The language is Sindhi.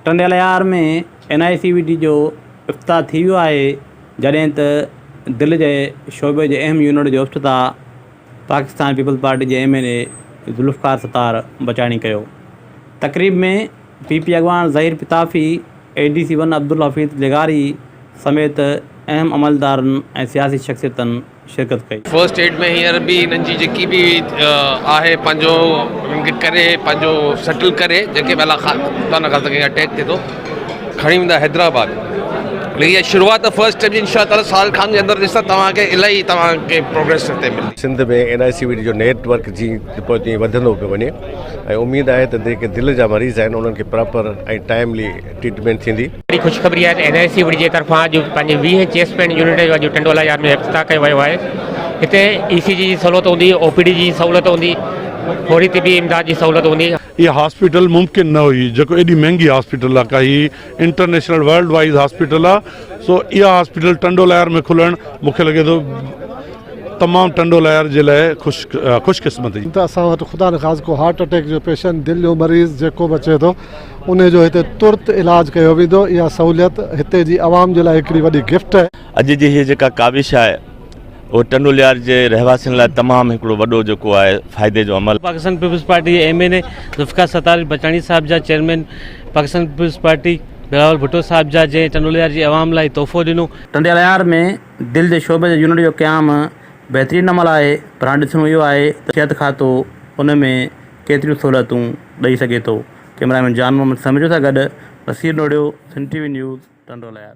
Tando Allahyar ۾ N I C V D جو افتتاح ٿي ويو آهي، جڏهن ته دل جي شعبي جي اهم يونٽ جو افتتاح پاڪستان پيپلز پارٽي جي M N A Zulfiqar Sattar Bachani ڪيو. تقريب ۾ پي پي اڳواڻ Zaheer Pitafi, A D C one Abdul Hafeez لغاري سميت اهم عملدارن ۽ سياسي شخصيتن شرڪت ڪئي. فرسٽ ايڊ ۾ هينئر به هنن جي جيڪي به آهي پنهنجو هنن کي ڪري پنهنجو سيٽل ڪري جيڪي به الله خدا نه خواست ڪنهن کي اٽيڪ ٿئي ٿو کڻي ويندا حيدرآباد ليڪن اها شروعات آهي فرسٽ اسٽيپ جي انشاء الله تعالي سال کن جي اندر ڏسندا توهان کي الاهي توهان کي پروگريس هتي ملندي. Sindh ۾ N I C V D جو نيٽ ورڪ جيئن پوء تيئن وڌندو پيو وڃي ۽ اميد آهي ته جيڪي دل جا مريض آهن انهن کي پراپر ۽ ٽائملي ٽريٽمينٽ ٿيندي. وڏي خوشخبري آهي ته اين آء سي وڙي جي طرفان اڄ پنهنجي 20 چيسٽ پين يونٽ جو اڄ ٽنڊو الهيار ۾ افتتاح ڪيو ويو آهي. هتي اي سي جي جي سهولت هوندي، او پي ڊي جي سهولت هوندي، فوري طبي امداد جي سهولت هوندي. اها هاسپيٽل ممڪن نه هئي جيڪو ايڏي مهنگي هاسپيٽل آهي ڪا هي انٽرنيشنل ورلڊ وائيز هاسپيٽل آهي سو اها هاسپيٽل ٽنڊو الهيار ۾ کلڻ مون کي لڳي ٿو تمام ٽنڊو الهيار جي لاء خوش خوش قسمتي. ته اسان وٽ خدا نخواست ڪو هارٽ اٽيڪ جو پيشنٽ دل جو مريض جيڪو به اچي ٿو انهي جو هتي ترت علاج ڪيو ويندو اها سهوليت هتي جي عوام جي لاء هڪڙي وڏي گفٽ آهي. اڄ جي هيء جيڪا ڪاوش آهي اهو ٽنڊو الهيار جي رهواسين لاء تمام هڪڙو وڏو جيڪو آهي فائدي جو عمل. پاڪستان پيپلز پارٽي جي M N A Zulfiqar Sattar Bachani صاحب جا chairman Pakistan Peoples Party Bilawal Bhutto صاحب جا جنهن ٽنڊو الهيار جي عوام لاء تحفو ڏنو. ٽنڊي الهيار ۾ دل جي شعبي جي يونٽ جو قيام بهترين عمل آهي پر هاڻ ڏسڻو اهو آهي ته صحت کاتو ان ۾ ڪيتريون سهولتون ڏئي سگهي ٿو. ڪئميرا مين جان محمد سميجو سان گڏ Naseer Nohrio, Sindh T V news, Tando Allahyar.